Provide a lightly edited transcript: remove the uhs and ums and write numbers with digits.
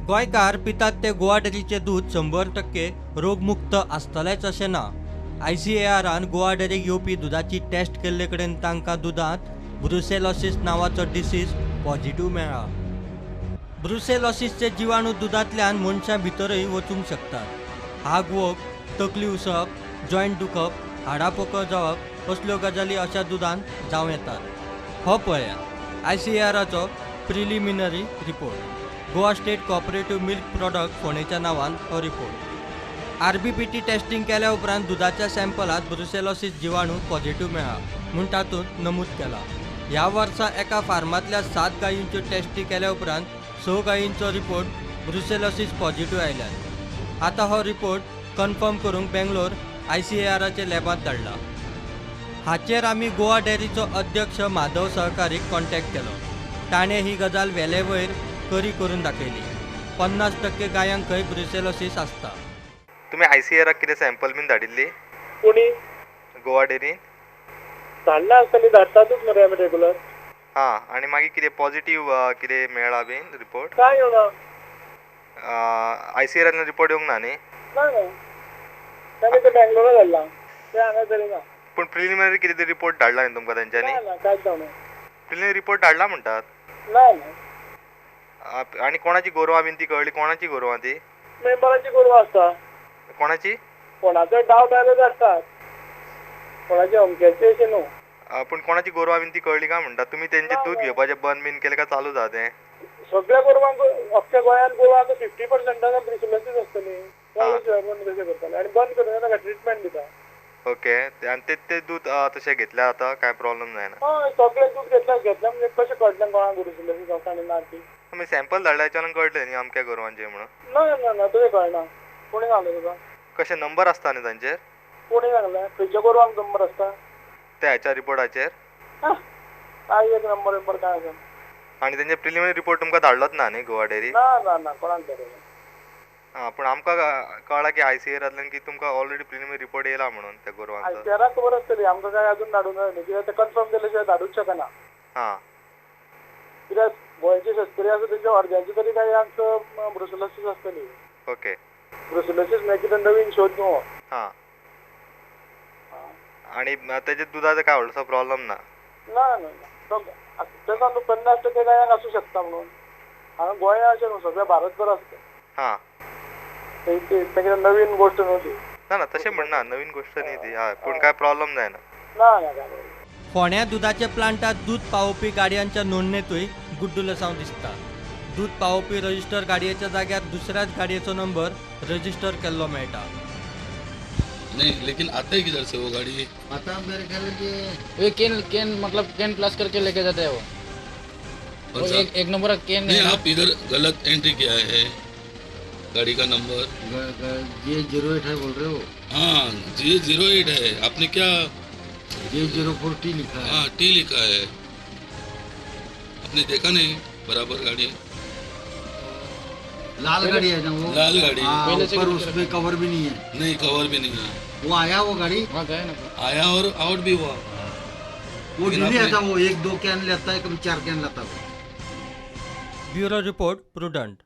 गोंयकार पितात ते गोवा डेअरीचें दूद 100% रोगमुक्त आसतलेंच अशें ना. आयसीएआरान गोवा डेअरीक येवपी दुदाची टेस्ट केल्ले कडेन तांकां दुदांत ब्रुसेलोसिस नांवाचो डिसीज पॉझिटिव्ह मेळ्ळा. ब्रुसेलोसिसचे जिवाणू दुदांतल्यान मनशां भितरय वचूंक शकतात. हाग वोग, तकली उसप, जॉयंट दुखप, हाडां पोकळ जावप असल्यो गजाली अशा दुदान जावं येतात. हो पळयात आयसीएआराचो preliminary report. Goa state cooperative milk product फोंडेच्या नांवान हो रिपोर्ट. आरबीपीटी टेस्टिंग केल्या उपरांत दुदाच्या सॅम्पलांत ब्रुसेलोसिस जिवाणू पॉझिटिव्ह मेळ्ळा म्हूण तातूंत नमूद केला. ह्या वर्सा एका फार्मांतल्या 7 गायींच्यो टेस्टी केल्या उपरांत 6 गायींचो रिपोर्ट ब्रुसेलोसिस पॉझिटिव्ह आयल्यात. आतां हो रिपोर्ट कन्फर्म करूंक बेंगलोर आयसीएआराच्या लॅबांत धाडला. हाचेर आमी गोवा डेअरीचो अध्यक्ष माधव सहकारीक कॉन्टॅक्ट केलो. ताणें ही गजाल वेले वयर करी करून दाखयली. 50% गायांक खंय ब्रुसेलोसिस आसता. तुमी आयसीएआराक कितें सॅम्पल बीन धाडिल्ली? कोणी गोवा डेअरीन धाडला आसतली, धाडटातूच मरे आमी रेगुलर. हां, आनी मागीर कितें पॉझिटिव्ह कितें मेळ्ळा बीन रिपोर्ट? काय येवना. आयसीएआरान रिपोर्ट येवंक ना न्ही? ना ना, ताणें ते बेंगलोरा धाडला, ते हांगा तरी ना. पूण प्रिलिमिनरी कितें तरी रिपोर्ट धाडला न्ही तुमकां तेंच्यांनी? ना ना, कांयच जावना. प्रिलिमिनरी रिपोर्ट धाडला म्हणटात? ना ना. आनी कोणाची गोरवां बीन ती कळ्ळी? कोणाची गोरवां ती? मेंबराची गोरवां आसता. कोणाची? कोणाचो डावट आयलो धाडटात, कोणाची अमक्याची अशें न्हू. पूण कोणाची गोरवां बीन ती कळ्ळी काय म्हणटा? तुमी तेंचें दूद घेवपाचें बंद बीन केलें काय चालू जाता तें? सगळ्या गोरवांक, अख्ख्या गोंयांत गोरवांक 50% ब्रुसेलोसीस आसतली. बंद कशें करतले आनी बंद करून ताका ट्रिटमेंट दिता. ओके, आनी ते दूद तशें घेतल्यार जाता, कांय प्रॉब्लम जायना? हय, सगळें दूद घेतल्या घेतल्या म्हणजे कशें कळटलें कोणाक ब्रुसेलोसीस आसा आनी ना ती? तुमी सॅम्पल धाडल्या हेच्यान कळटलें न्ही अमक्या गोरवांचें म्हणून? ना ना ना, तशें कळना. कोणी सांगलें तुका? कशें नंबर आसता न्ही तांचेर? कोणी सांगलें? खंयच्या गोरवांक नंबर आसता? त्या हेच्या रिपोर्टाचेर? काय एक नंबर बिंबर काय आसा. आनी तेंचे प्रिलिमिनरी रिपोर्ट तुमकां धाडलोच ना न्ही गोवा डेअरी? ना ना ना, कोणाक धाडलो. हां, पूण आमकां कळ्ळां की आयसीएआरांतल्यान की तुमकां ऑलरेडी प्रिलिमिनरी रिपोर्ट येयला म्हणून त्या गोरवांचो. आयसीएआराक खबर आसतली, आमकां काय अजून धाडूंक ना, कित्याक ते कन्फर्म केले शिवाय धाडूंक शकना. हां, कित्याक गोंयचे शेतकरी आसा तेंच्या अर्द्यांचे तरी काय आमचो ब्रुसेलोसीस आसतली. ओके. ब्रुसेलोसीस म्हळ्यार कितें नवीन शोध न्हू. हां, आनी तेजे दुदाचो काय व्हडलोसो प्रॉब्लम ना? ना ना, तेका न्हू 50% गायांक आसूं शकता म्हणून. हांगा गोंया अशें न्हू, सगळ्या भारतभर आसता. हां, ते कितें नवीन गोश्ट न्हू ती. ना ना, तशें म्हणना, नवीन गोश्ट न्ही ती. हय, पूण काय प्रॉब्लम जायना. ना ना, काय. फोंड्या दुदाच्या प्लांटात दूद पावोवपी गाडयांच्या नोंदणेंतूय गुड्डुलसांव दिसता. दूद पावोवपी रजिस्टर गाडयेच्या जाग्यार दुसऱ्याच गाडयेचो नंबर रजिस्टर केल्लो मेळटा. नहीं, लेकिन आता है किधर से वो गाड़ी? आता मेरे ख्याल कि ये can can मतलब can plus करके लेके जाते हैं वो. वो एक नंबर का can नहीं, है. आप इधर गलत एंट्री किया है गाड़ी का नंबर. J08 है बोल रहे हो? हाँ, J08 है. आपने क्या J04T लिखा है. हाँ, T लिखा है. आपने देखा नहीं बराबर गाड़ी? लाल गाड़ी है ना वो? लाल गाड़ी. हाँ, ऊपर उसमें कवर भी नहीं है. नहीं, कवर भी नहीं है. वो आया वो गाड़ी? हाँ, गया ना. आया और आउट भी हुआ. वो नहीं आता, वो 1-2 can लेता है, कभी 4 can लेता है. Bureau report, Prudent.